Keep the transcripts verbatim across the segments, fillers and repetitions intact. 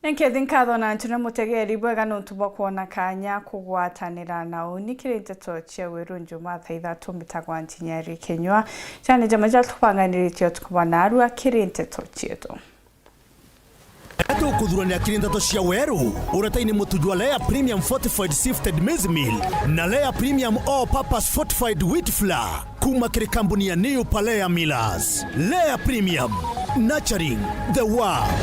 Ni nkethi nkatho na ntune mutegeri bwega nontu bwa kwona kanya kugwatanira na uni kiri nteto cia Weru Njuma thaa ithatu. Mbitagwa Ntinyari Kinyua. Jani jama ja tubanganiritie utuku bwa narua kiri nteto cietu. Tukuthuranira kiri nteto cia Weru, uretaini mutu jwa Lea Premium Fortified Sifted Maize Meal na Lea Premium All Purpose Fortified Wheat Flour. Kuma kiri kambuni ya New Palea Millers. Lea Premium, nurturing the world.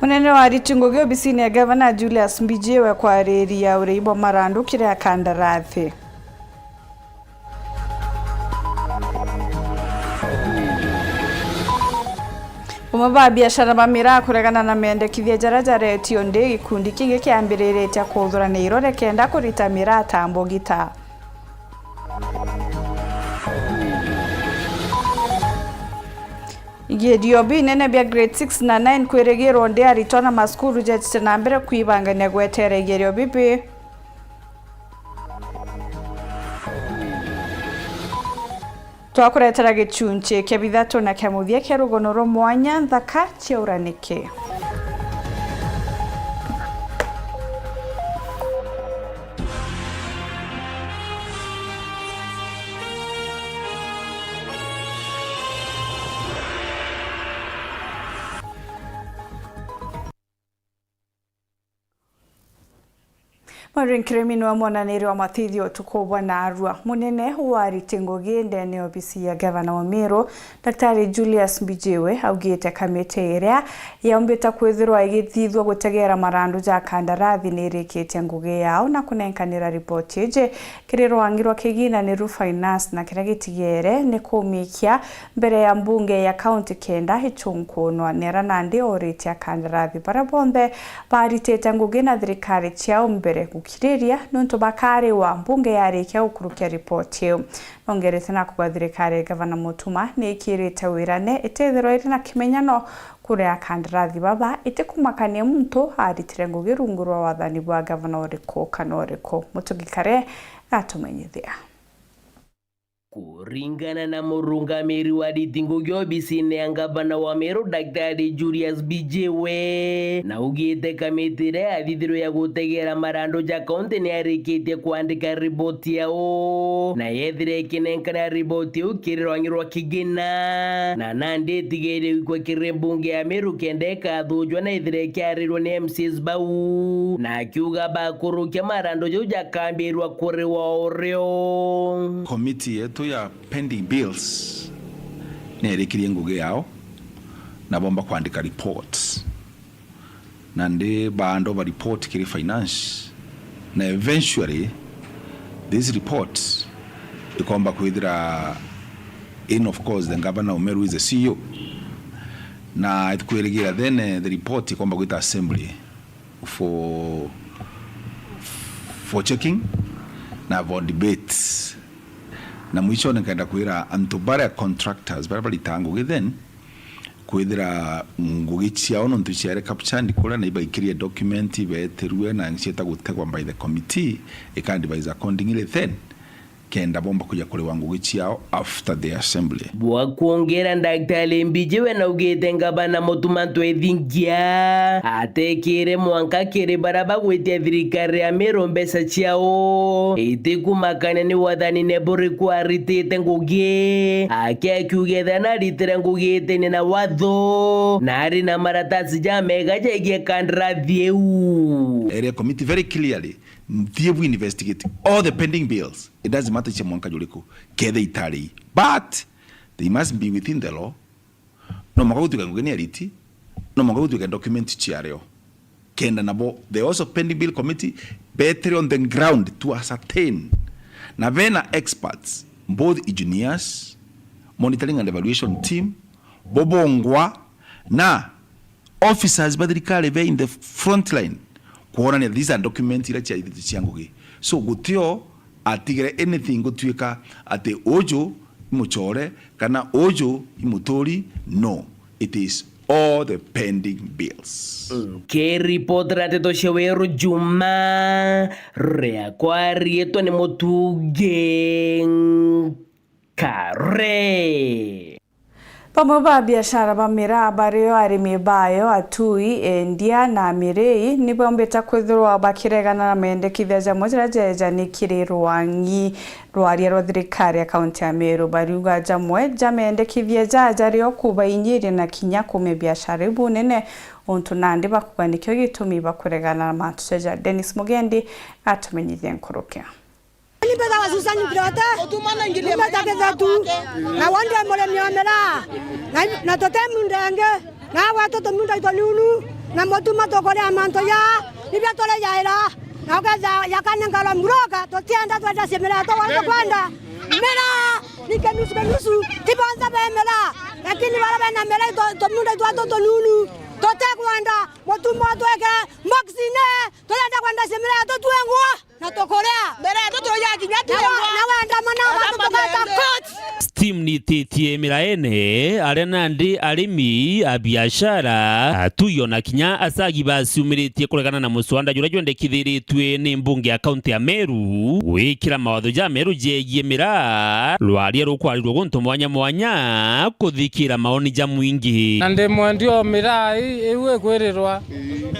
Munene wa ariti ngugi obisine ya gavana Julius Mbijiwe kwariria urei bwa marandu kiri akandarathi. Umwe ba biashara ba miraa kuregana na mendekithia jaria jaretio ndi gikundi kingi kiambiriritie kuthurania irore kenda kurita miraa ta mbugita. Igithio binene bia grade six na nine kwirigirwo ndi aritwa na masukuru jetite na mbere kwibangania gwetera igithio bibi. Twakuretera gicunchi kia bithatu na kia muthia kia rugono rwa mwanya nthaka cia uraniki. Maureen Kirimi niwe mwonaniria wa matithio utuku bwa narua. Munene wa ariti ngugi ndene ya obisi ya gavana wa Meru, Daktari Julius Mbijiwe, augite kamiti iria yaumbite kwithirwa igithithua gutegera marandu ja kandarathi ni irikitie ngugi yao na kunenkanira ripoti iji kiri rwangi rwa kiginaniru finance, na kiria gitigere ni kumikia mbere ya mbunge ya kaunti kenda icunkunwa. Nera nandi oritie akandarathi baria bonthe baritite ngugi na thirikari ciao mbere gukiriria niuntu bakariwa mbunge yarikia gukurukia ripoti iu. Nongerete na kuuga thirikari ya gavana Mutuma ni ikirite wirane itethirwa iri na kimenyano kuri akandarathi baba, itikumakania muntu aritire ngugi rungu rwa wathani bwa gavana uriku kana uriku. Mutugi Kare gatumenyithia. Kuringana na murungamiri wa ariti ngugi obisine ya ngavana wa Meru, Daktari Julius Mbijiwe, naugite kamiti iria yathithirwe ya gutegera marandu ja kaunti ni yarikitie kwandika riboti yao, na yethire ikinenkana riboti iu kiri rwangi rwa kigina, na nandi itigeire gwikwa kiri mbunge ya Meru kenda ikathujwa na ithire ikiarirwa ni M C As bau, na akiuga bakurukia marandu jau jakambirwa kuriwa urio. Komiti yetu ya pending bills ni yarikirie ngugi yao na bomba kwandika report, na ndi baando ba report kiri finance, na eventually this report ikomba kwithira in, of course, the governor of Meru is the C E O, na itwirigira then, eh, the report ikomba gwita assembly for, for checking na for debate. Na mwichone nkenda kwira antu baria contractors baria baritaga ngugi then, kwithira ngugi ciao nontu ciare captured kuria na ibaikirie document beetirue na cieta gutegwa by the committee, ika advise accordingly then, kenda bomba kuja kuriwa ngugi ciao after the assembly. Bwa kwongera, Daktari Mbijiwe naugite ngavana Mutuma Ntwethingia atekire mwanka kiri baria bagwitia thirikari ya Meru mbeca ciao itikumakania ni wathani ne buriku aritite ngugi, aki akiuga ethira naritire ngugi itine na watho na ari na maratasi jamega jegie kandarathi iu. Area committee very clearly, thie bu investigate all the pending bills. It doesn't matter cia mwanka juriku, kethe itari. But they must be within the law. No mwanka gutuika ngugi ni ariti, no mwanka gutuika document ciario. Kenda nabo, the also pending bill committee, betere on the ground to ascertain. Na bena experts, both engineers, monitoring and evaluation team, bobongwa, na officers ba thirikari be in the front line kwonania these are documents iria cia, cia ngugi. So gutio atigire anything gutuika ati uju i muchore kana uju i muturi. No, it is all the pending bills. Nkiripotera nteto cia Weru Juma, riakwa riitwa ni Mutugi Kare. Bamwe ba biashara ba miraa bario arimi bayo, atui, endia na amirii, ni baumbite kwithirwa bakiregana na mendekithia jamwe jaria jeejani kiri rwang'i rwaria rwa thirikari ya kaunti ya Meru. Bariuga jamwe ja mendekithia jaa jario kubainyiria na kinya kumia biashara iu bunene, untu nandi bakuga nikio gitumi bakuregana na mantu jaja. Dennis Mugendi atumenyithie nkuruki. Ni mbetagwa Susan Kirote, nyumite Kithetu, na wandi e murimi o miraa, na, na tuti miunda ingi, na gwetu tumiunda itununu, na mutuma tukuria mantu jaa, nibio turijaira, na ukethira jakanenkerwa mburoka, tutienda twendacie miraa yetu wari tukwenda. Miraa ni kinusu kinusu, ti bonthe be miraa, lakini baria bena miraa itu-, tumiunda itwetu tununu, tutikwenda mutuma utwikire mbokisine, turenda kwendacie miraa yetu twengwa. Na tukuria. Mbere yetu tujakinya na wa-, tuongwa. Na wenda mwana watu tukata court. Steam nititie miraene, aria nandi arimi a biashara, atui ona kinya acagi baciumiritie kuregana na muswanda juria jwendekithiritue ni mbunge ya kaunti ya Meru, gwikira mawatho ja Meru jegie miraa, rwaria rukwarirua guntu mwanya mwanya kuthikira maoni ja mwingi. Na ndi mwendia o miraa i-, iu ikwirirwa.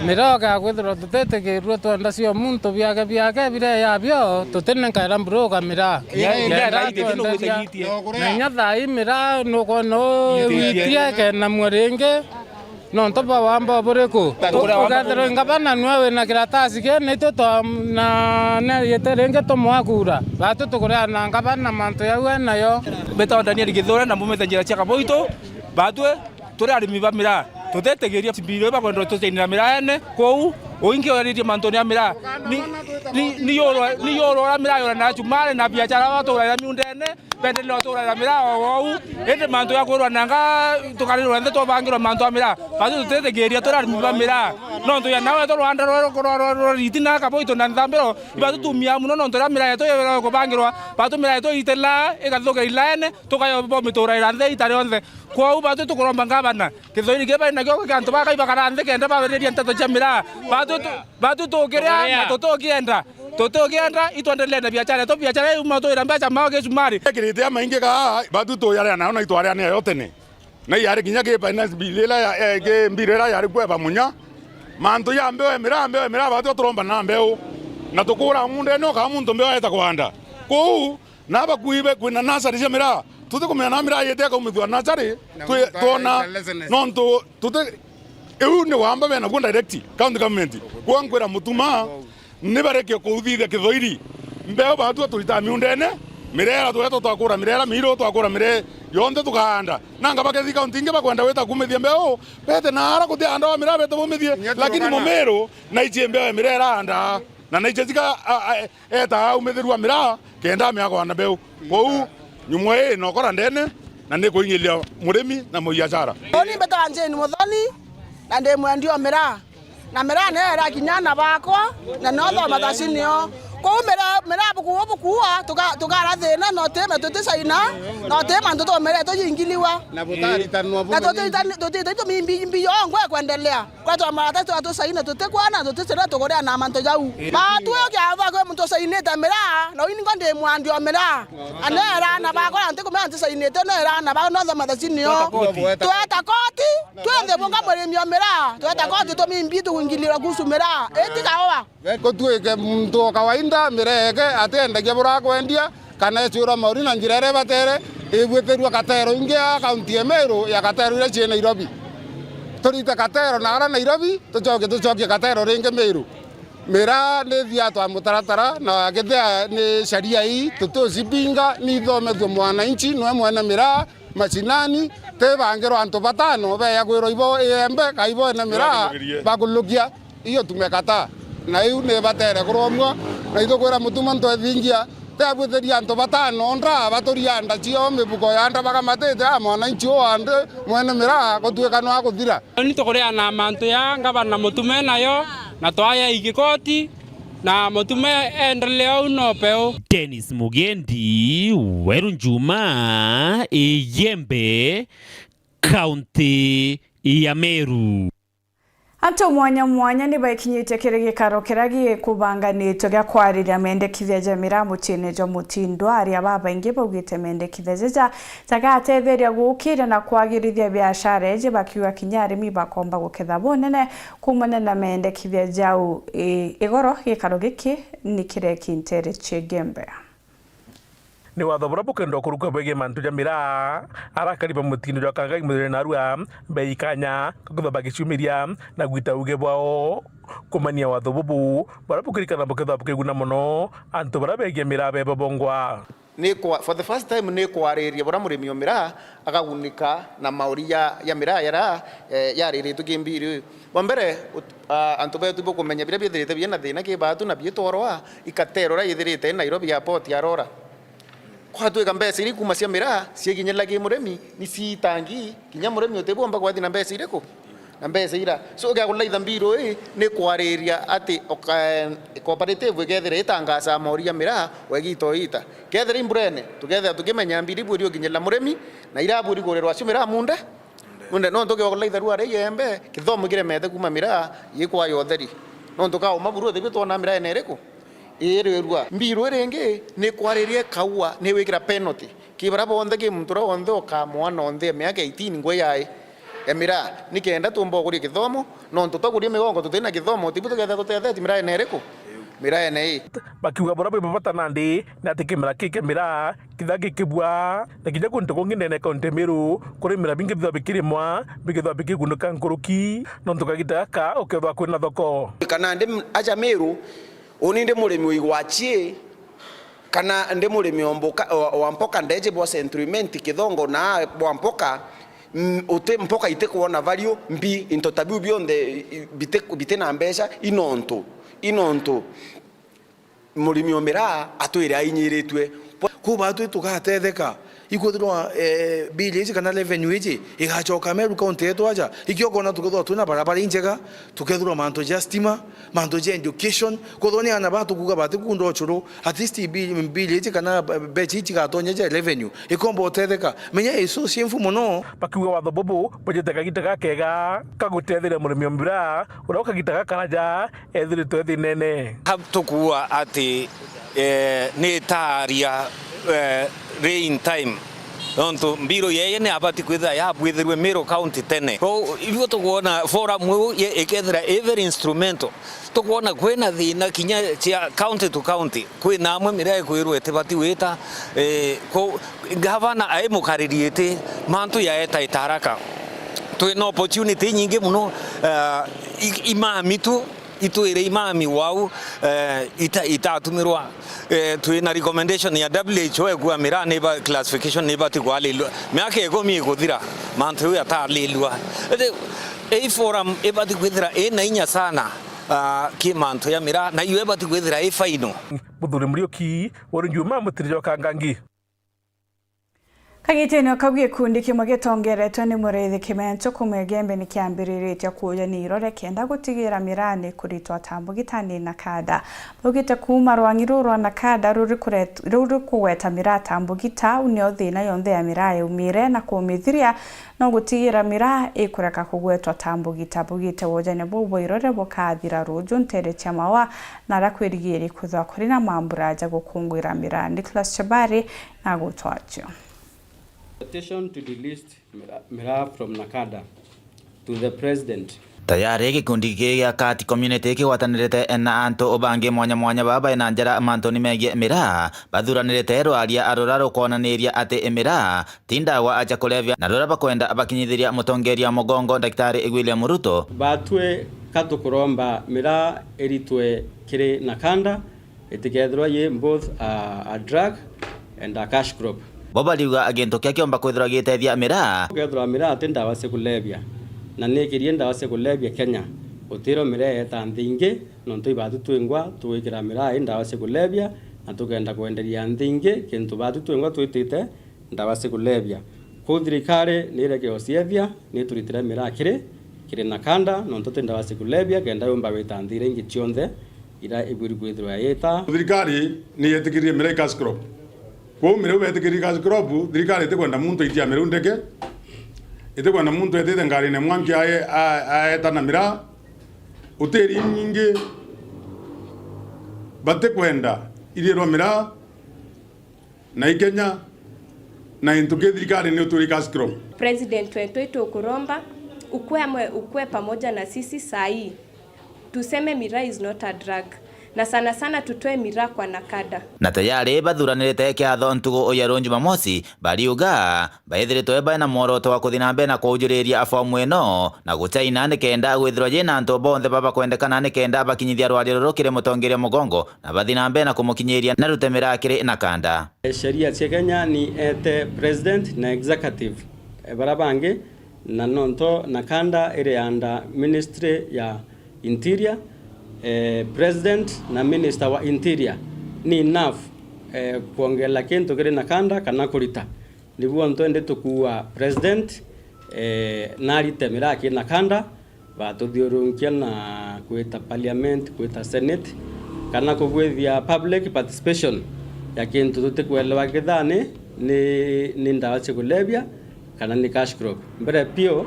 Miraa ukeya kwithirwa tutitikirue twendacia o muntu biake biake biria yabio, tutinenkaira mburuka miraa. Kinya, kinya thaa ii twendacia. Na inya thaa ii miraa nukwona u-, iwitie kenamua ringi, nontu bwa wamba buriku? Ukethirwa ngavana nwe wina kiratasi ki, nitu twa-, na, na yete ringi tumwa kura. Batu tukuria na ngavana mantu jau enayo. Mbitagwa Daniel Githure na mbumite njira cia Kaboito, batwe turi arimi ba miraa, tutitigiria mbiro ibakwenda tucainira miraene. Kwou uingi uraririe mantune ya miraa, ni, ni, ni yurwa, ni yurwa uria miraa yuranaga cumari na biashara baturaira miundene, benderera uturaira miraa o wou. Indi mantu ya kwirwa nanga tukarirwa nthe twabangirwa mantu ya miraa, batu tutitigiria turi arimi ba miraa. Nontu ya nawe tu rwanda rwa, rwa, rwa, rwa riti na Kaboito na Nthambiro, ibatutumia muno nontu ria miraa yetu yebera kubangirwa, batu miraa yetu itela igathuka ilaene, tukayo bo mituraira nthe ita rionthe. Kwou batu tukuromba ngavana, kithoiri ki bari nakio kia antu bakai bakara nthi kenda babiriria nteto cia miraa. Batu tu-, batu tukiria na tutukienda. Tutukienda, itwendelee na biashara yetu, biashara iu matwira mbeca mao gicumari. Ekirite amaingi kaa, batu tuyarea nayo na itwarea nayo tene. Na yari kinya ki finance bill ila ya, eh, ki mbiro ila yari kuo eba munya. Mantu ya mbeo ya miraa, mbeo ya miraa, batu turomba na mbeo. Na tukura mundene ukaa muntu mbeo aeta kwanda. Kwou, na abakui be kwina nasari cia miraa, tutikumenya na miraa yete akaumithua nasari, twi-, twona, nontu tuti, iu ni wamba bena guo direct, county government. Kwa nkwira mutuma, ni bareke kuthithia kithoiri. Mbeo batua turitaa miundene, mirera twetwa twakura mirera, miiro twakura mire, yonthe tukaanda. Nanga bakethi county ingi bakwenda wita kumithia mbeo, bete na ara guti anda wa miraa bete bumithie, lakini mumiru, na ichie mbeo ya mirera anda. Na naiche zika, a, a, eta aumithirua miraa, kenda amea kwanda mbeu. Kwou, nyumo ii nokora ndene, na nikuinyilia murimi na muiachara. Uni mbetawa Jane Muthoni, na ndi mwendia o miraa. Na miraa nayo irakinya na bakwa, na no thoma thacinio. Kwou miraa, miraa bukuu bukua, tuka-, tukara thina, no ti me tuticaina, no ti mantu tumiretu yingiliwa. Na butaritanwa. Na bumwe tutitani-, tutitani tumimbi, mbi yongwe kwendelea. Kwa twa marata twa tucaine tutikwona, tuticira tukuria na mantu jau. Ii. Batwi ukiatha kwi muntu ucainite miraa, na uni ngo ndi mwandi o miraa. Anera na bakwa ntikumenya nticainite, nera na bakwa no thoma thacinio. Tweta koti. Tweta koti, twenthe bunga murimi o miraa. Tweta koti tumimbi tugwingilirwa kuhusu miraa. Iti kaoa. Gutwike muntu o kawaida miraa eke atiendagia burakwendia, kana ecwirwa mauri na njira iria ibatere, ibuitirua katero ingi ya kaunti ya Meru ya katero iria cii Nairobi. Turite katero na ara Nairobi, tucoke tucokie katero ringi Meru. Miraa ni thiatwa mutaratara, na kethia ni sharia ii, tutucipinga, ni ithomethue mwananchi, nwe mwene miraa, macinani, tibangirwa antu batano, beya kwirwa ibo iembe, ka ibo ene miraa, bakulukia. Iyo tumekataa. Na iu ni batere kuromua, na ithukwira mutuma ntwethingia, teabwithiria antu batano nda, baturia nda ciao mibuko ya nda bakamatite, a mwananchi uwa ndi mwene miraa, gutuika nwa kuthira. Ni tukuria na mantu ya ngavana mutuma nayo, na twaya igikoti, na mutuma endelee au no peu. Dennis Mugendi, Weru Njuma, Iyembe, Kaunti ya Meru. Antu mwanya mwanya ni baikinyitie kiri gikaro kiria gikubanganitwe gia kwariria mendekithia ja miraa muciine jwa Mutindwa. Aria babaingi baugite mendekithia jaja jagatetheria gukiria na kwagirithia biashara iji, bakiuga kinya arimi bakomba guketha bunene kuumania na mendekithia jau. I-, igoro gikaro giki ni kireki ntere cia Igembe. Ni watho buria bukendwa kurukwa bwegie mantu ja miraa, arakari ba mutindwa jwa Kangangi, Muthuri na Arua, beikanya, kwithirwa bagiciumiria na gwita uge bwao. Kumania watho bubu, buria bukurikana bukethirwa bukiguna mono antu baria begie miraa bebo bongwa. Ni kwa, for the first time, ni kwariria buria murimi o miraa akagunika na mauri ya, ya miraa yara, eh, yariritwe ki mbiri uyu. Bwa mbere, ut-, a, antu betu bukumenya biria bithirite biina thina ki baatu na biitworwa, ikaterwa ithirite Nairobi Airport Aurora. Kwatwika mbeca iria ikuuma cia miraa cieginyirira ki murimi, ni ciitangi, kinya murimi utibwomba kwathi na mbeca iriku? Na mbeca ira. So, gia kulaitha mbiru ii ni kwariria ati oka-, cooperative ikethira itangasaa mauri ya miraa wa igiita o igiita. Kethira i mburene, tukethira tukimenya mbiru ibu iria ukinyirira murimi, na iria abu irikurirwa cio miraa munde. Nontu, nontu kio kulaitha rua ria iembe, kithomo kiremete kuuma miraa, gikwaya utheri. Nontu kauma buru, utibio twona miraa ene iriku? Irirua. Mbiru iringi, ni kwariria ikaua, ni wikira penalty. Ki baria bonthe, ki muntu uria wonthe ukamwana onthe ya miaka eighteen ngwe yai ya miraa, nikenda tumba ukuria kithomo, nontu twakuria migongo tutina kithomo, tibu tukethira tutethetie miraa ene iriku? Miraa ene ii. Bakiuga buria bwi bata nandi, ni ati kimera ki kia miraa, kitha gikibua, na kinya kuntu kungi ndene kaunti ya Meru, kuri miraa bingi bithirwa bikirimwa, bikithirwa bikigunika nkuruki, nontu kagita gaka ukethirwa kwina thoko. Kana ndi m-, aja Meru, uni ndi murimi wi gwa chii, kana ndi murimi o mboka, o, wa mpoka ndeje bwa Central Imenti, Kithongo na bwa mpoka, mm, uti, mpoka itikwona value mbi, into ta biu bionthe i-, i-, biti, bitina mbeca, i nontu, i nontu murimi o miraa atwire ainyiritue. Kuu baatwi tugatetheka, ikwithirwa, eh, bill iji kana revenue iji igacoka Meru kaunti yetu aja, ikio ukona tukethirwa twina barabara injega, tukethirwa mantu ja stima, mantu ja education, kwithirwa ni aana baa tukuuga batikunda ucuru, at least bill, bill iji kana mbeca iji igatonya ja revenue, ikomba utetheka. Menya isu cie mfu mono. Bakiuga watho bubu bujite kagita gakega ka gutetheria murimi o miraa, uria ukagita gakaraja ethiritwe thinene. Ha tukuuga ati, eh, ni itaaria, eh, rain time, nontu mbiru yeye ni abati kwithira yabuithirwe Meru County tene. Kwou, ibu tukwona forum iu ye-, ikethira i very instrumental. Tukwona kwina thina kinya cia county to county. Kwina amwe miraa ikwirwa itibati gwita, eh, kwou, gavana aimukariri iti mantu yaeta itaraka. Twina opportunity inyingi mono, eh, i-, imami tu itwire imami wau, eh, ita-, itatumirwa. Eh, twina recommendation ya W H O ekuuga miraa niba classification nibati kwalilua miaka ikumi ikuthira, mantu jau yatalilua. Indi, ei forum ibati kwithira ina inya sana, ah, ki mantu ya miraa, na iyo ibati kwithira i final. Muthuri Muriuki, uri Juma Mutiri jwa Kangangi. Kagitene o kau, gikundi kimwe gitongeretwe ni Muriithi Kimencho kuuma Igembe ni kiambiriritie kuujania irore kenda gutigira miraa ni kuritwa ta mbugita ni Nakada. Baugite kuuma rwang'i ruu rwa Nakada ruri kuret-, ruri kugweta miraa ta mbugita, au nio thina yonthe ya miraa yaumire, na kumithiria no gutigira miraa ikureka kugwetwa ta mbugita. Baugite wojania buu bwa irore bukathira ruuju ntere cia Maua, na aria kwirigiri kwithirwa kuri na mambura ja gukungwira miraa. Nicholas Chabari na gutwachio. Petition to delist Mira, Mira from Nakada to the president. Tayari gikundi giki gia Kat Community kigwatanirite na antu bangi mwanya mwanya baba baina njara mantuni megie miraa, bathuranirite rwaria rura rukwonaniria ati miraa ti ndawa cia kulevya, na ruria bakwenda bakinyithiria mutongeria mugongo Daktari William Ruto. Batwi ka tukuromba miraa iritwe kiri Nakada, itikethirwa yi both a, a drug and a cash crop. Bo bariuga gintu kia kiomba kwithirwa gitethia miraa. Ukethirwa miraa ti ndawa cia kulevya, na nikirie ndawa cia kulevya Kenya, utiro miraa yeta nthi ingi, nontu ibatu twingwa twikira miraa i ndawa cia kulevya, na tukenda kwenderia nthi ingi kintu batu twingwa twitite ndawa cia kulevya. Kwou thirikari ni ireke uciethia, ni turitire miraa kiri, kiri Nakada, nontu ti ndawa cia kulevya, kenda yumba gwita nthi iria ingi cionthe iria ibwiri kwithirwa yita. Thirikari ni yetikiririe miraa i cash crop. Kwou miraa iu betikiririe cash crop, thirikari itikwenda muntu aitia miraa iu ndeke, itikwenda muntu etite ngarine mwanki ae-, a-, aeta na miraa, Utiri inyingi batikwenda ithirwa miraa na ikenya na into ki thirikari ni uturi cash crop. President wetu, tukuromba ukue amwe, ukue pamoja na sisi saa hii. Tuseme miraa is not a drug. Na sana sana tutoe miraa kwa nakada. Na tayari bathuranirite kiatho ntugu ya ruu Jumamosi, bariuga baithiritwe bari na mworoto wa kuthi na mbere na kuujuriria fomu ino na gucaina nikenda gwithirwa yina antu bonthe baba kwendekana nikenda bakinyithia rwaria ruru kiri mutongeria mugongo na bathi na mbere na kumukinyiria na rutemera kiri nakada. Sheria cia Kenya ni ete president na executive, eh, bara bangi, na nonto nakada iri under ministry ya interior, eh, president na minister wa interior ni enough, eh, kwongerera kintu kiri nakada kana kurita. Niguo ntwende tukuua president, eh, narite miraa kiri nakada, batuthiurunkia na kwita parliament, kwita senate, kana kugwithia public participation ya kintu tutikwelewa kithani ni, ni ndawa cia kulevya kana ni cash crop. Mbere piu,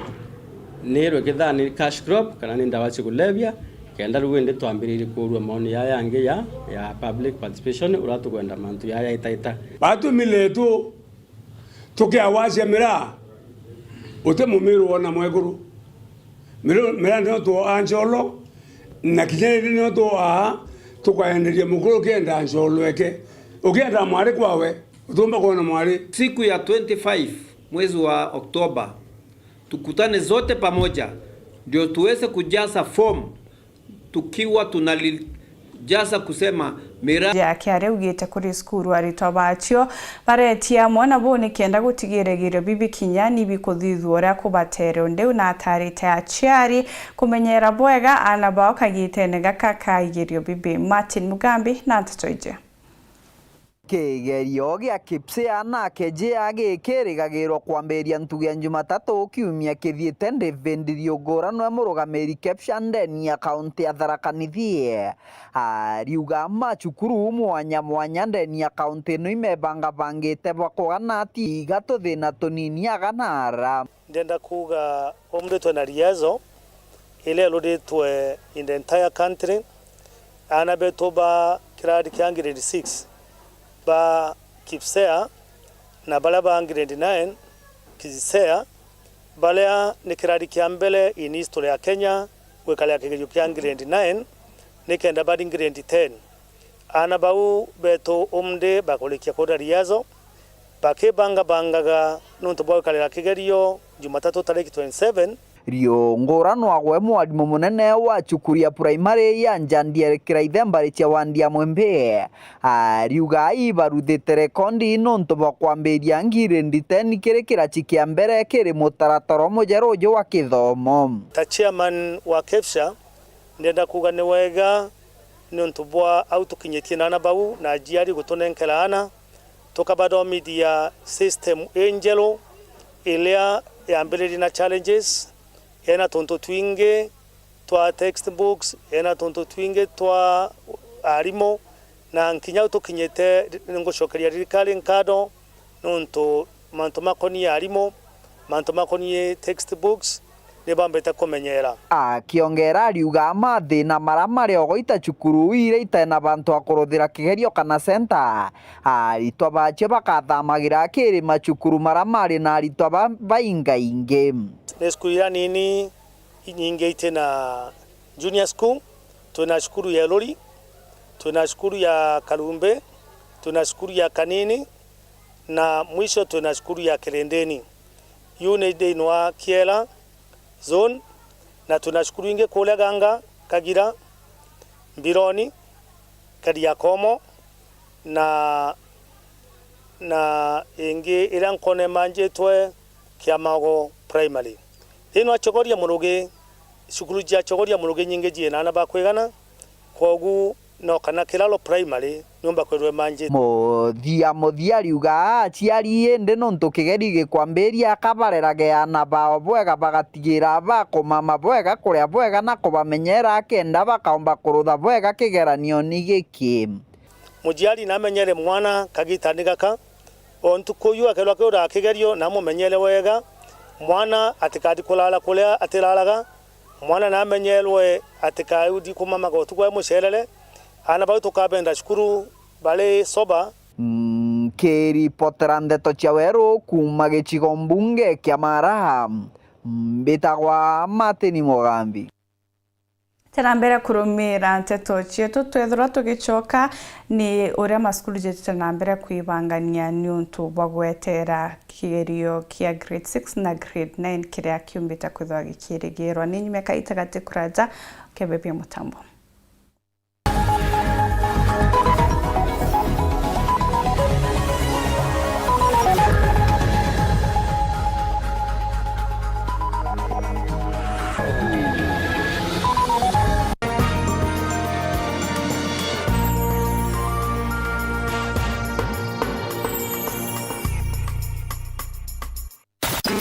nirwe kithani cash crop kana ni ndawa cia kulevya, kenda riu indi twambiririe kuurua maoni jaa yangi ya, ya public participation, uria tukwenda mantu jaa jaitaita. Batumire tu tukiawacia miraa, uti mumiru wona mwekuru. Miru-, miraa nio tuaa ncolo, na kinya riri nio tuaa tukaenderia mukuru ukienda ncolo eke. Ukienda mwari kwawe, utumba kwona mwari. Siku ya twenty-five mwezi wa Oktoba, tukutane zote pamoja, ndio tuweze kujaza form tukiwa tunalijaza kusema miraa. Yake ariugite kuri cukuru aritwa bacio baretie amwe nabo nikenda gutigira igerio bibikinya ni bikuthithua uria kubatere, undi una atarite aciari kumenyera bwega ana bao kagitene gaka ka igerio bibi. Martin Mugambi na nteto iji. Kigerio gia KPSEA na KJSEA gikirigagirwa kwambiria ntugu ya Jumatatu kiumia kithiite. David Riungura nwe murugamiri KPSEA ndeni ya kaunti ya Tharaka Nithi. Ariuga macukuru mwanya mwanya ndeni ya kaunti ino imebangabangite bwa kugana ati iga tuthina tunini aga na ara. Ndenda kuuga, umthi twina riazo iria iruritwe in the entire country. Aana betu ba kirari kia grade six ba KPSEA na baria ba grade nine KJSEA, baria ni kirari kia mbere in history ya Kenya gwikaria kigerio kia grade nine, nikenda bari grade ten. Aana bau betu umthi bakurikia kuria riazo, bakibangabangaga nontu bwa gwikarira kigerio Jumatatu tariki twenty-seven. Riungura nwagwe mwarimu munene wa cukuru ya primary ya Njandi Kiraithe mbari cia wandi ya Mwembe. Ariuga ibaruthite rekondi nontu bwa kwambiria grade ten kiri kiraci kia mbere kiri mutaratara mujeru uju wa kithomo. Ta chairman wa KPSEA, ndenda kuuga ni wega niuntu bwa au tukinyitie na aana bau na aciari gutunenkera aana, tukabathomithia system injeru iria yambiririe na challenges, ena tuntu twingi twa textbooks, ena tuntu twingi twa arimu, na nkinya au tukinyite, ningucokeria thirikari nkatho niuntu mantu makonie arimu, mantu makonie textbooks, ni bambite kumenyera. Akiongera ariuga mathina mara mari ogoita cukuru iria itena bantu a kuruthira kigerio kana center, aritwa bacio bakathamagira kiri macukuru mara mari na aritwa ba-, baingaingi. Ni cukuru iria nini inyingi itina junior school, twina cukuru ya Eluri, twina cukuru ya Karumbi, twina cukuru ya Kanini, na mwisho twina cukuru ya Kirindini. Yu ni thiini wa Kiela zone, na twina cukuru ingi kuria Ganga, Kagira, Mbironi, Kariakomo, na, na ingi iria nkone manjitwe Kiamago Primary. Thiini wa Chogoria Murugi, cukuru cia Chogoria Murugi nyingi ciina aana ba kwigana, kwogu no kana Kiraro Primary nyomba kwithirwa imanjite. Muthia muthia ariuga aciari indi nontu kigeri gikwambiria akabarerage aana bao bwega, bagatigira bakumama bwega, kuria bwega na kubamenyera akenda bakaomba kurutha bwega kigeranioni giki. Muciari namenyere mwana kagitani gaka, o ntuku yu akeethirwa akiura kigerio na amumenyere wega, mwana atikathi kulaara kuria atiraraga, Mwana namenyerwe atikaudi kumamaga utuku e mucerere, aana bau tukabenda cukuru bari sober. Nkiripotera ndeto cia weru kuuma gicigo mbunge kia Mara, mbitagwa Martin Mugambi. Tena mbere kurumira nteto cietu, twethirwa tugicoka ni uria macukuru jetite na mbere kwibangania niuntu bwa gwetera kigerio kia grade six na grade nine kiria kiumbite kwithirwa gikirigirwa. Ni nyumeka itagati kuraja ukebebia mutambo.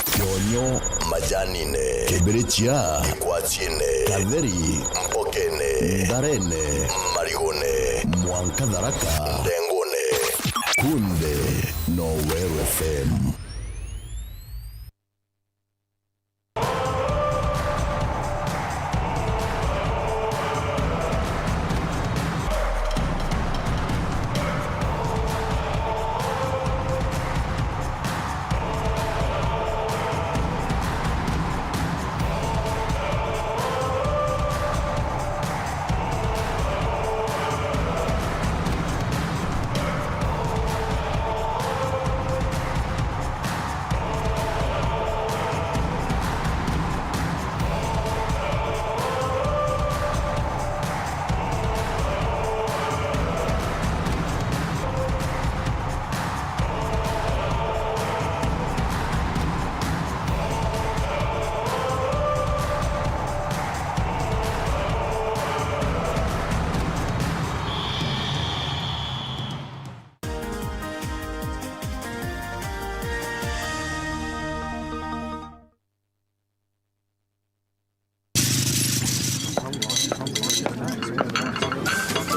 Kionyo majanine, kibirichia ikwachine, katheri mpokene, ntharene, marigone, mwanka Tharaka, ndengone. Kunde no Weru F M.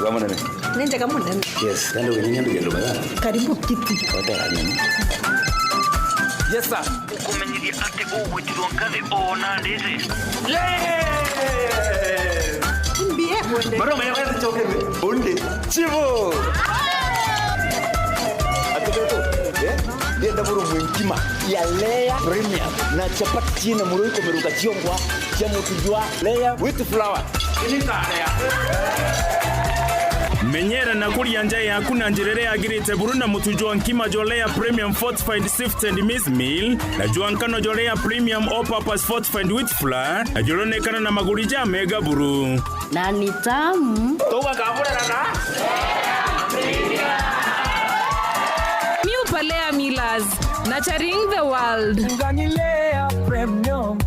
Wega munene. Ni njega munene. Yes, kandi uginyanya nduge nduma ya. Karibu kiti. Wata ya nini? Yes, sir. Ukumenyithia ati ugwitirwo ngathi o na ndiri. Yes! Mbie mwende. Maroma ya wezi chokerwe. Undi. Chivo. Ati beto, eh? Ndienda burungwe nkima ya layer premium na chapati ciina muro ikomeruka ciongwa cia mutu jwa layer with flour. Menyera na kuria nja yaku na njira iria yagirite buru na mutu jwa nkima jwa Layer Premium Fortified Sifted Maize Meal na jwa nkano jwa Layer Premium All Purpose Fortified Wheat Flour, na juronekana na maguri ja mega buru. Na ni tamu. Tuga kaburera na New Palea Millers, nurturing the world. Ngani Layer Premium.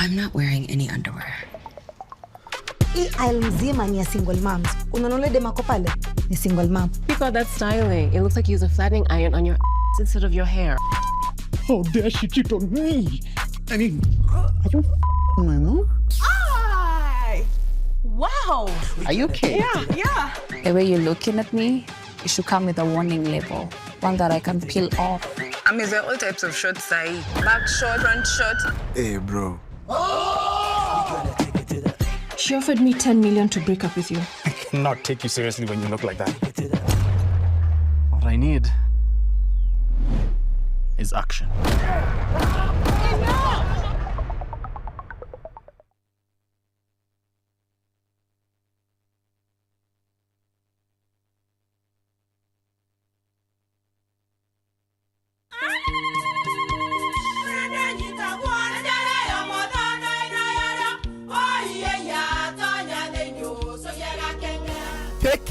I'm not wearing any underwear. Hii aisle mzima ni ya single moms. Unaona ule dem ako pale? Ni single mom. Pick out that styling. It looks like you use a flattening iron on your ass instead of your hair. How dare she cheat on me? I mean, are you f- my mom? Ay! Wow! Are you okay? Yeah, yeah. The way you're looking at me, you should come with a warning label, one that I can peel off. I'm using all types of shorts, sahi. Back short, front short. Hey, bro. She offered me ten million to break up with you. I cannot take you seriously when you look like that. What I need is action.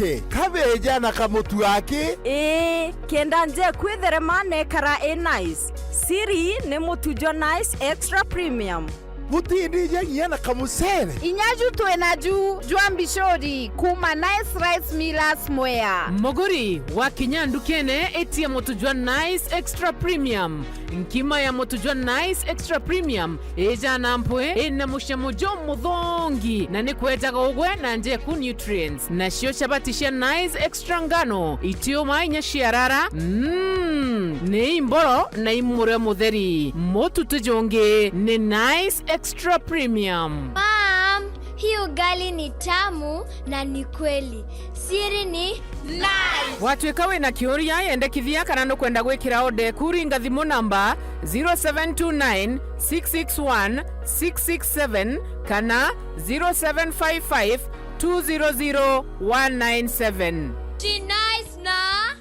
Kiki kabeja na kamutu aki? Ii, kenda nje kwitherema nekara i nice. Siri ni mutu jwa Nice Extra Premium. Butindija nginya na kamucere. Inya ju twi naju jwa mbicuri kuuma Nice Rice Millers Mwea. Muguri, wakinya ndukene, itia mutu jwa Nice Extra Premium. Nkima ya mutu jwa Nice Extra Premium ijana mpwi, ina mucamo jumuthongi, na ni kwejaga ugwe na njeku nutrients. Nacio chabati cia Nice Extra ngano, itiuma inya ciarara. Mm. Mm, ni imboro na imure mutheri. Mututu jungi ni Nice Extra Premium. Mom, hii ugali ni tamu na ni kweli. Siri ni Nice. Watwika wina kiuria, yendekithia kana nukwenda gwikira order eku, ringa thimu namba zero seven two nine six six one six six seven kana zero seven five five two zero zero one nine seven. Ti Nice na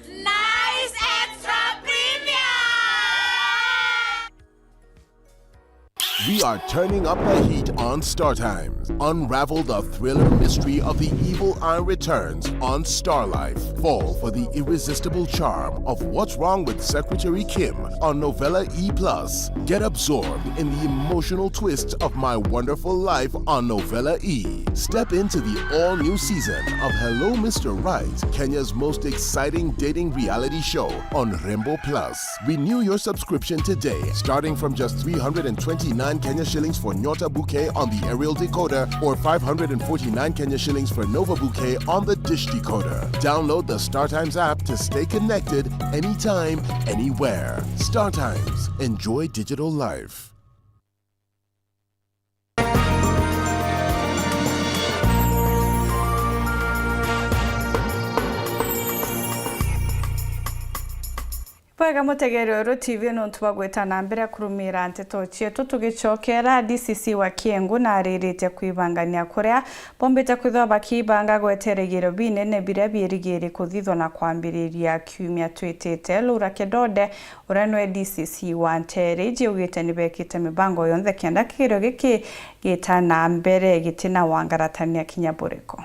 Nice Extra Premium. We are turning up the heat on Star Times. Unravel the thriller mystery of the evil eye returns on Star Life. Fall for the irresistible charm of What's Wrong with Secretary Kim on Novella E plus. Get absorbed in the emotional twists of My Wonderful Life on Novella E. Step into the all-new season of Hello Mister Right, Kenya's most exciting dating reality show on Rainbow Plus. Renew your subscription today, starting from just three hundred and twenty-nine Kenya shillings for Nyota Bouquet on the aerial decoder or five hundred and forty-nine Kenya shillings for Nova Bouquet on the dish decoder. Download the StarTimes app to stay connected anytime, anywhere. StarTimes. Enjoy digital life. Bwega mutegeri Weru T V nontu bwa gwita na mbere kurumira nteto cietu. Tugicokera, D C C wa Kiengu nariritie kwibangania kuria bombite kwithirwa bakibanga gwetera igerio binene biria biirigiri kuthithwa na kwambiriria kiumia twitite. Laura Kidode, uria niwe D C C wa Nteere iji, augite nibekite mibango yonthe kenda kigerio giki gita na mbere gitina wangaratania kinya buriku.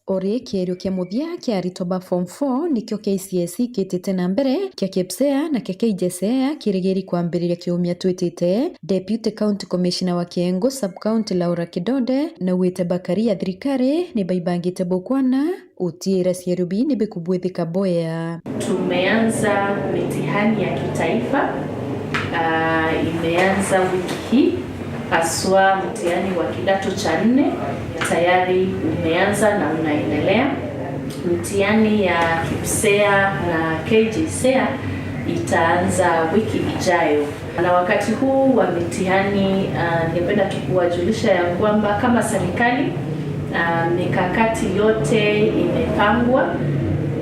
Ori kierio kia muthia kia aritwa ba form four nikio K C S E kitite na mbere, kia KPSEA na kia K J S E A kirigiri kwambiriria kiumia twitite. Deputy County Commissioner wa Kiengu Sub-County Laura Kidode naugite bakari ya thirikari nibaibangite bukwana utiira cierio bii nibikubwithika bwea. Tumeanza mitihani ya kitaifa, ah, imeanza wiki hii. Haswa mtihani wa kidato cha nne tayari umeanza na unaendelea. Mtihani ya KPSEA na K J S E A itaanza wiki ijayo. Na wakati huu wa mitihani, ah, ningependa tu kuwajulisha ya kwamba kama serikali, ah, mikakati yote imepangwa,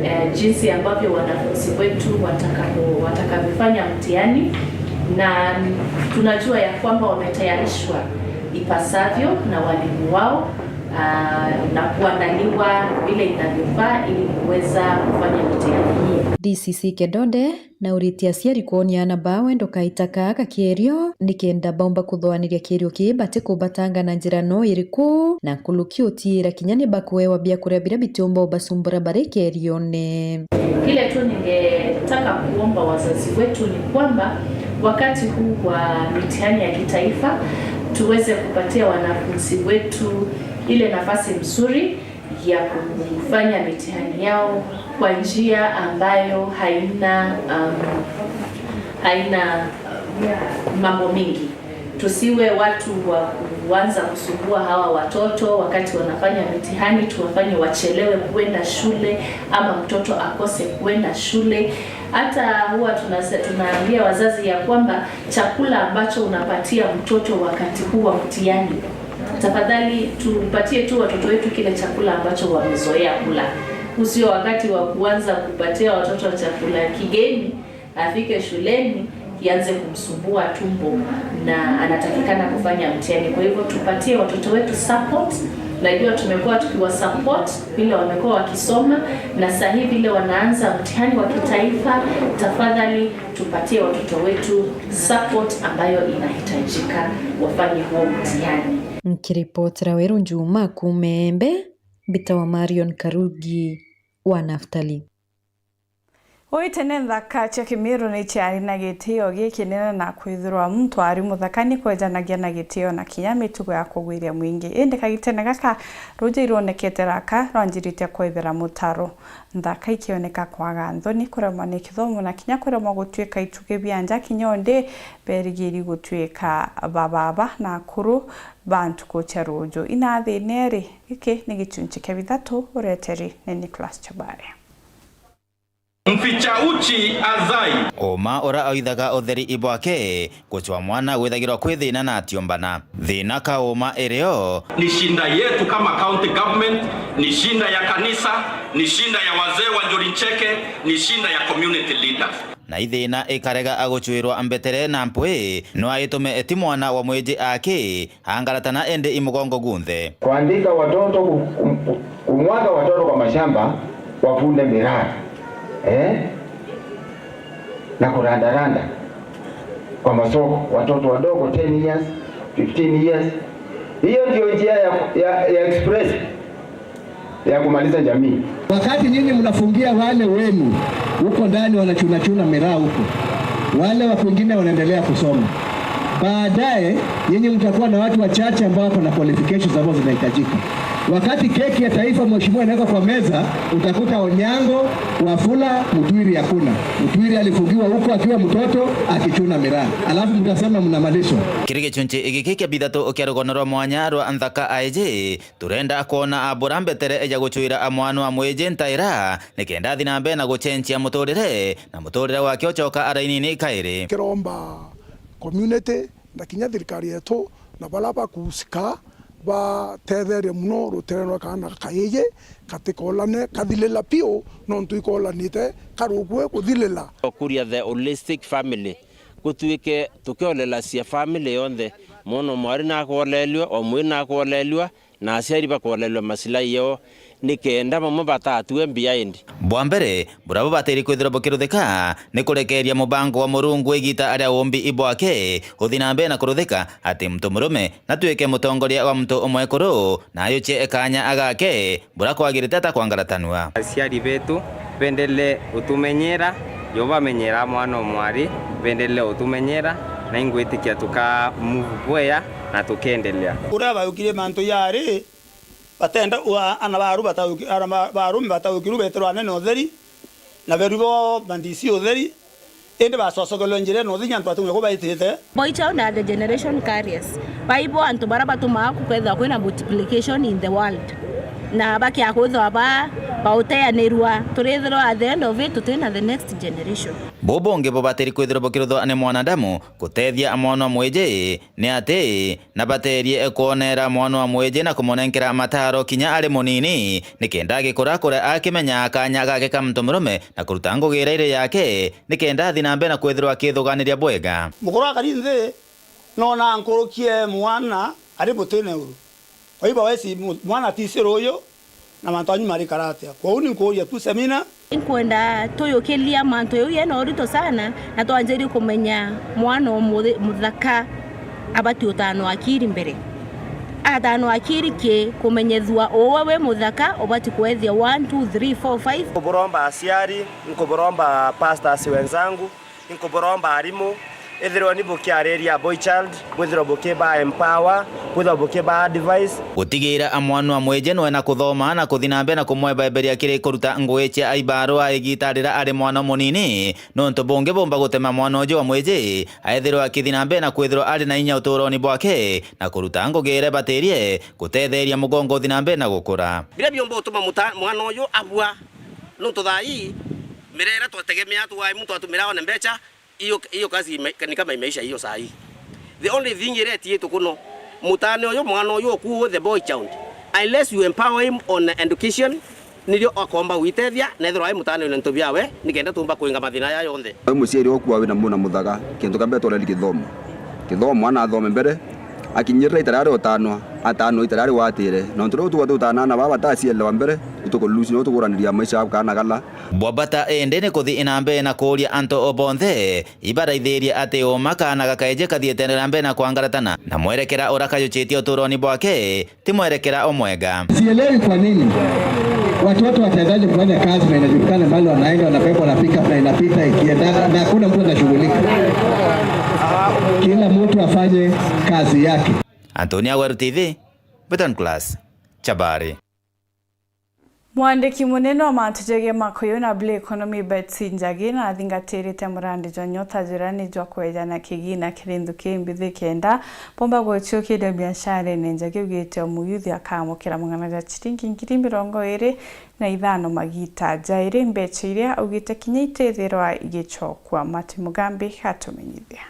eh, jinsi ambavyo wanafunzi wetu watakapo-, watakavyofanya mtihani, na tunajua ya kwamba wametayarishwa ipasavyo na walimu wao, ah, na kuandaliwa vile inavyofaa ili kuweza kufanya mitihani hii. D C C Kidode nauritie aciari kwonia aana baa wendo kaita kaa ga kierio, nikenda baumba kuthoaniria kierio kii batikubatanga na njira no iriku, na nkuruki utiira kinya ni bakuewa biakuria biria bitiumba ubacumbura bari kierione. Kile tu ningetaka kuomba wazazi wetu ni kwamba wakati huu wa mitihani ya kitaifa tuweze kupatia wanafunzi wetu ile nafasi mzuri ya kufanya mitihani yao kwa njia ambayo haina, um, haina, um, mambo mingi. Tusiwe watu wa kuanza kusumbua hawa watoto wakati wanafanya mitihani, tuwafanye wachelewe kuenda shule ama mtoto akose kuenda shule. Hata huwa tunase-, tunaambia wazazi ya kwamba chakula ambacho unapatia mtoto wakati huu wa mtihani, tafadhali tupatie tu watoto wetu kile chakula ambacho wamezoea kula. Usio wakati wa kuanza kupatia watoto chakula kigeni, afike shuleni kianze kumsumbua tumbo na anatakikana kufanya mtihani. Kwa hivyo tupatie watoto wetu support. Najua tumekuwa tukiwa support vile wamekuwa wakisoma, na saa hii vile wanaanza mtihani wa kitaifa, tafadhali tupatie watoto wetu support ambayo inahitajika wafanye huo mtihani. Nkiripotera Weru Njuma kuuma Embe, mbitawa Marion Karugi wa Naftali. Ui tene nthaka cia Kimiru ni ciari na gitio gikinene, na kwithirwa muntu ari muthaka ni kwejanagia na gitio na kinya mitugo ya kugwiria mwingi. Indi kagitene gaka ruja irwonekete raka rwanjirite kwebera mutaro. Nthaka ikioneka kwaga nthoni, kuremwa ni kithomo na kinya kuremwa gutuika itugi bia nja, kinya undi berigiri gutuika bababa na akuru ba ntuku cia ruju. Inathine ri, giki ni gichunchi kia bithatu, ureteri ni Nicholas Chabare. Mficha uchi hazai. Uma ura oithaga utheri ibwake, gucwa mwana gwithagirwa kwi thina na atiumbana. Thina kauma irio. Ni shinda yetu kama county government, ni shinda ya kanisa, ni shinda ya wazee wa Njuri Ncheke, ni shinda ya community leaders. Na ithina ikarega agucwirwa mbetere na mpwi, no aitume eti mwana wa mwiji aki angaratana indi imugongo gunthe. Kuandika watoto ku-, ku-, ku-, kumwaga watoto kwa mashamba wafunde miraa. Eh? Na kurandaranda kwa masoko, watoto wadogo, ten years, fifteen years. Hiyo ndio njia ya, ya, ya express ya kumaliza jamii. Wakati nyinyi mnafungia wale wenu huko ndani wanachunachuna miraa huko, wale wa kwingine wanaendelea kusoma. Baadaye nyinyi mtakuwa na watu wachache ambao wako na qualifications ambazo zinahitajika. Wakati keki ya taifa, mheshimiwa, inawekwa kwa meza, utakuta Onyango, Wafula, Mutwiri hakuna. Mutwiri alifungiwa huko akiwa mtoto akichuna miraa. Alafu mtasema mnamalizwa. Kiri gichunchi giki kia bithatu kia rugono rwa mwanya rwa nthaka aiji, turenda kwona abura mbetere ya gucwira a mwana wa mwiji ntaira, nikenda athi na mbere na gucenjia muturire, na muturire wake ucoka arainini kairi. Kiromba community na kinya thirikari yetu na baria bakuhusika batetherie muno rutere rwa kaana kaiji, katikoolane, kathilila piu, nontu ikoolanite karukue kuthilila. Kuria the holistic family, gutuike tukiolela cia family yonthe, mwana o mwari nakwolelua, o mwiri nakwolelua, na aciari bakwolelua masilai yao, nikenda bamwe batatue behind. Bwa mbere, bura bubatiri kwithirwa bukiruthika ni kurekeria mubango wa Murungu igita aria uumbi ibwake uthi na mbere na kuruthika, ati muntu murume natuike mutongoria wa muntu umwekuru, na ayuchie kanya agake bura kwagirite atakwangaratanua. Aciari betu bendele utumenyera, yo bamenyera mwana o mwari, bendele utumenyera, na ingwitikia tuka move bwea na tukendelea. Uria baukire mantu yari, batenda ua-, ana baru batauki-, ana ba-, barume bataukirwe beterwa anene utheri, na beru bo mandisi utheri, indi bacocokerwe njira ino thinya antu atumwe kubaitite. Boy child are the generation carriers. Baibo antu bara batumaa kukethwa kwina multiplication in the world. Na bakia kwithwa ba, bauteanirua, turithirwa at the end of it, tutina the next generation. Bubu bungi bubatiri kwithirwa bukiruthwa ni mwanadamu, gutethia mwana o mwiji, ni ati, na baterie kwonera mwana wa mwiji na kumunenkera mataro kinya ari munini, nikenda agikura akure akimenya kanya gake ka muntu murume na kuruta ngugi iria iri yake, nikenda athi na mbere na kwithirwa akithuganiria bwega. Mukuru akari nthi, nona nkurukie mwana ari mutine uru. Kwa hivyo wesi mu-, mwana ti siri uyu, na mantu anyu marikara atia? Kwou ni nkuuria tu Semina. Inkwenda tuyukiria mantu jau yena urito sana, na twanjirie kumenya mwana o muthi-, muthaka abati utanwa akiri mbere. Atanwa akiri ki kumenyethua uwe wi muthaka, ubati kwethia one, two, three, four, five. Nkuburomba aciari, nkuburomba pastors wenzangu, inkuburomba arimu, ethirwa ni bukiariria boy child, bwithirwa bukiba empower, bwithirwa bukiba advice. Gutigira a mwana wa mwiji nwena kuthoma na kuthi na mbere na kumwebemberia kiri kuruta ngugi cia aibarua igita riria ari mwana munini, nontu bungi bumba gutema mwana uju wa mwiji aethirwa akithi na mbere na kwithirwa ari na inya uturoni bwake na kuruta ngugi iria ibatirie gutetheria mugongo uthi na mbere na gukura. Biria biumba utuma muta-, mwana uyu abua, nontu thaa ii mirera twategemea tu ai muntu atumira one mbecha, hiyo, hiyo kazi ime-, ni kama imeisha hiyo saa hii. The only thing iria etiitwe kuno, mutane uyu, mwana uyu ukuo, the boy child, unless you empower him on education, nirio akomba gwitethia, na ethirwa ai mutane wina into biawe, nikenda tumba kuinga mathina aya yonthe. Wi muciari ukua wina mwana muthaga, kintu kia mbere twareri kithomo. Kithomo, mwana athome mbere, akinyirira ita riria utanwa, atanwa ita riria watire. Nontu riu tuga tutanana baba batacielewa mbere, nitukulose, no tukuraniria maisha ya kaana kala. Bwa bata indi ni kuthi na mbere na kuuria antu o bonthe ibaraithirie ati uma kaana gakaeje kathiite na mbere na kwangaratana na mwerekera uria kajuchitie uturoni bwake ti mwerekera umwega. Sielewi kwa nini watoto wataendaje kufanya kazi na inajulikana mahali wanaenda, wanabebwa na pickup na inapita ikienda na hakuna mtu anashughulika. Kila mtu afanye kazi yake. Antonia Weru T V, Beton Class, Chabari. Mwandiki munene wa mantu jegie makuyu na blue economy, Betsy Njagi, na athingatirite murandi jwa Nyota juria ni jwa kwejana kigina kiri nthuki mbithi kenda bomba guciukiria biasharene. Njagi augite o muyuthi akamukira mang'ana ja ciringi ngiri mirongo iri na ithano magita jairi, mbecha iria augite kinya itithirwa igicokua. Martin Mugambi atumenyithia.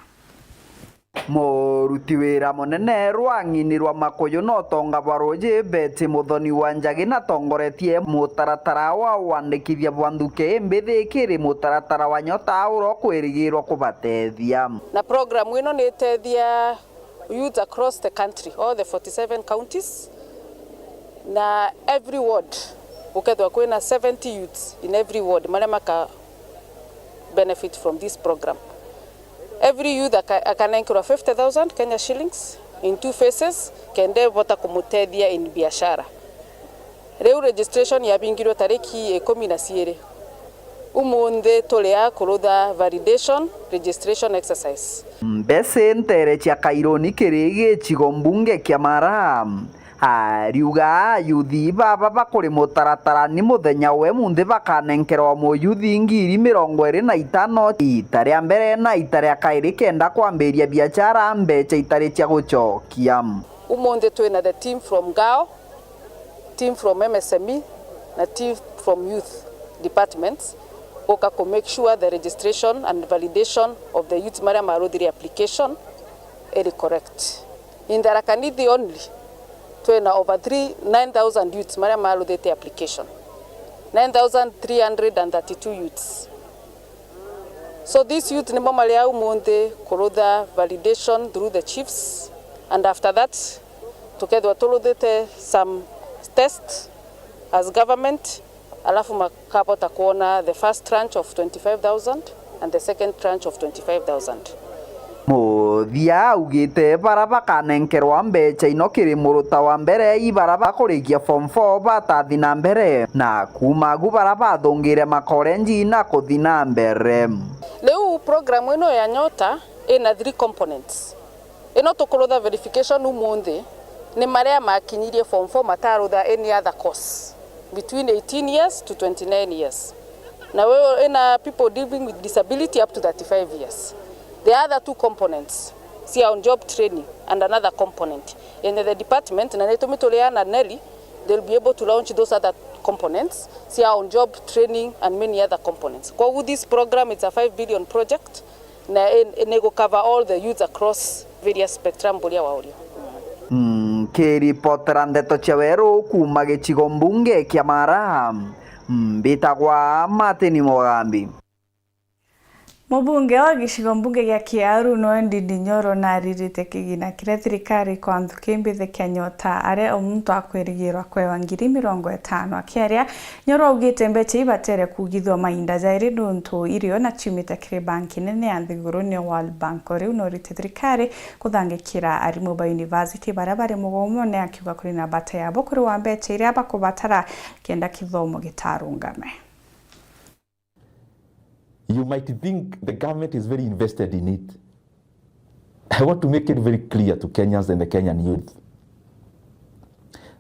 Muruti wira munene rwa ng'ini rwa Makuyu na utonga bwa ruuji, Betty Muthoni wa Njagi, natongoretie mutaratara wa wandikithia bwa nthuki imbithi kiri mutaratara wa Nyota uria ukwirigirwa kubatethia. Na program ino ni itethia youth across the country, all the forty-seven counties, na every ward gukethwa kwina seventy youths in every ward maria maka benefit from this program. Every youth aka-, akanenkerwa fifty thousand Kenya shillings in two phases, kenda ibota kumutethia in biashara. Riu registration yabingirwe tariki ikumi na ciiri. Umunthi turi a kurutha validation registration exercise. Mbeca ntere cia kaironi kiri gicigo mbunge kia Mara. Ariuga ayuthi baba bakuri mutaratara ni muthenya we munthi bakanenkerwa muyuthi ngiri mirongo iri na itano ita ria mbere na ita ria kairi kenda kwambiria biachara mbecha itari cia gucokia. Umunthi twina the team from Ngao, team from M S M E, na team from youth departments guka ku make sure the registration and validation of the youth maria maruthire application iri correct. In Tharaka Nithi only, twina over three, nine thousand youths maria maruthite application. Nine thousand three hundred and thirty-two youths. So these youth nimo mari au umunthi kurutha validation through the chiefs, and after that tukethwa turuthite some test as government, alafu makabota kuona the first tranche of twenty-five thousand and the second tranche of twenty-five thousand. Muthia augite bara bakanenkerwa mbecha ino kiri muruta wa mbere i bara bakurikia form four batathi na mbere, na kuma agu bara bathungire makorenji na kuthi na mbere. Riu program ino ya Nyota ina three components. Ino tukurutha verification umunthi ni maria makinyirie form four matarutha any other course between eighteen years to twenty-nine years. Na we ina people living with disability up to thirty-five years. The other two components, cia on job training and another component. In the department, na nitumi turiana na Nelly, they'll be able to launch those other components, cia on job training and many other components. Koguo this program, it's a five billion project, na in-, ni gu cover all the youth across various spectrum buria wa urio. Mm, kiripotera ndeto cia weru kuma gicigo mbunge kia Mara, mbitagwa Martin Mugambi. Mubunge wa gicigo mbunge gia Kiaru, Noah Ndindi Nyoro, naririte kigina kiria thirikari kwa nthuki mbithi kia Nyota, aria o muntu akwirigirwa kwewa ngiri mirongo itano. Akiaria, Nyoro augite mbecha ibatere kugithua mainda jairi nuntu irio na ciumite kiri banki nene ya nthiguru, niyo World Bank. O riu norite thirikari kuthangikira arimu ba university baria bari mugomone, akiuga kuri na bata yabo kuri wa mbecha iria bakubatara kenda kithomo gitarungame. You might think the government is very invested in it. I want to make it very clear to Kenyans and the Kenyan youth.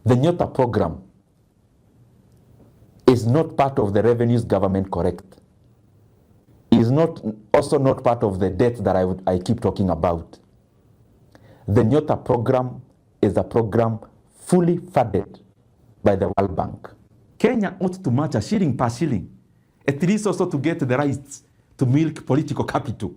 The Nyota program is not part of the revenues government collect. Is not, also not part of the debt that I would, I keep talking about. The Nyota program is a program fully funded by the World Bank. Kenya ought to match a shilling per shilling, at least also to get the rights to milk political capital,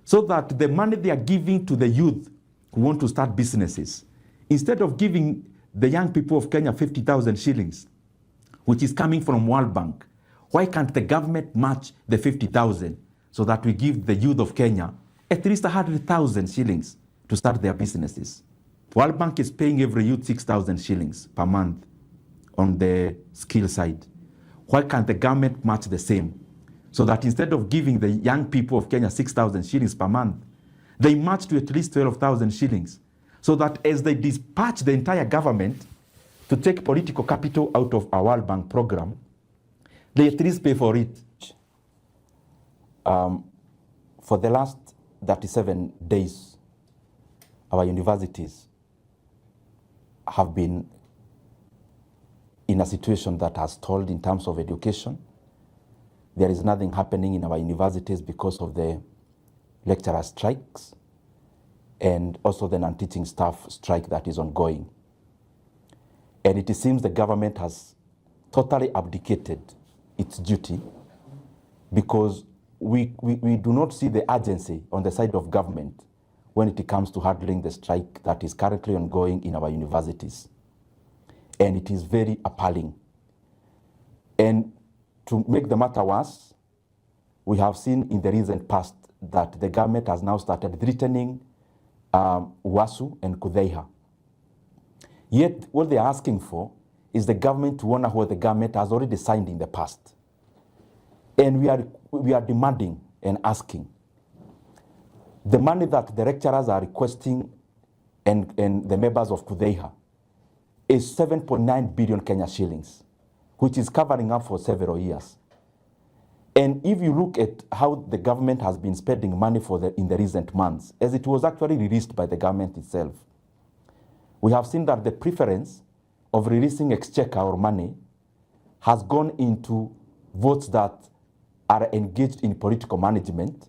so that the money they are giving to the youth who want to start businesses, instead of giving the young people of Kenya fifty thousand shillings, which is coming from World Bank, why can't the government match the fifty thousand so that we give the youth of Kenya at least a hundred thousand shillings to start their businesses? World Bank is paying every youth six thousand shillings per month on the skill side. Why can't the government match the same? So that instead of giving the young people of Kenya six thousand shillings per month, they match to at least twelve thousand shillings, so that as they dispatch the entire government to take political capital out of a World Bank program, they at least pay for it. Um, for the last thirty-seven days, our universities have been in a situation that has stalled in terms of education. There is nothing happening in our universities because of the lecturer strikes and also the non-teaching staff strike that is ongoing. And it seems the government has totally abdicated its duty because we, we, we do not see the urgency on the side of government when it comes to handling the strike that is currently ongoing in our universities. And it is very appalling. And to make the matter worse, we have seen in the recent past that the government has now started threatening, um, UASU and KUTHEIHA. Yet what they are asking for is the government to honor what the government has already signed in the past. And we are, we are demanding and asking the money that the lecturers are requesting and, and the members of KUTHEIHA is seven point nine billion Kenya shillings, which is covering up for several years. And if you look at how the government has been spending money for the, in the recent months, as it was actually released by the government itself, we have seen that the preference of releasing exchequer or money has gone into votes that are engaged in political management.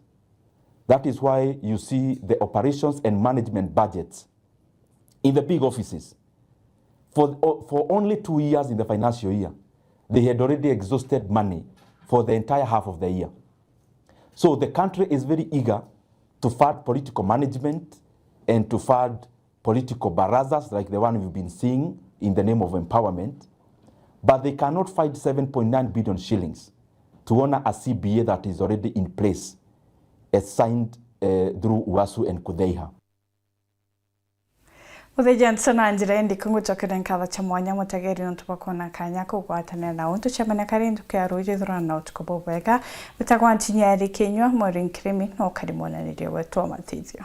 That is why you see the operations and management budgets in the big offices. For, for only two years in the financial year, they had already exhausted money for the entire half of the year. So the country is very eager to fund political management and to fund political barazas like the one we've been seeing in the name of empowerment, but they cannot find seven point nine billion shillings to honor a C B A that is already in place, as signed, eh, through UASU and KUTHEIHA. Muthee Johnson, na njira indi, ngugwicokera nkatho cia mwanya mutegeri nontu bwa kwona kanya kugwatanira na untu ciameneka ri ntuku ya ruuju. Ithurana na utuku bubwega. Mbitagwa Ntinyari Kinyua, Maureen Kirimi, no ukari mwonanirio wetu wa matithio.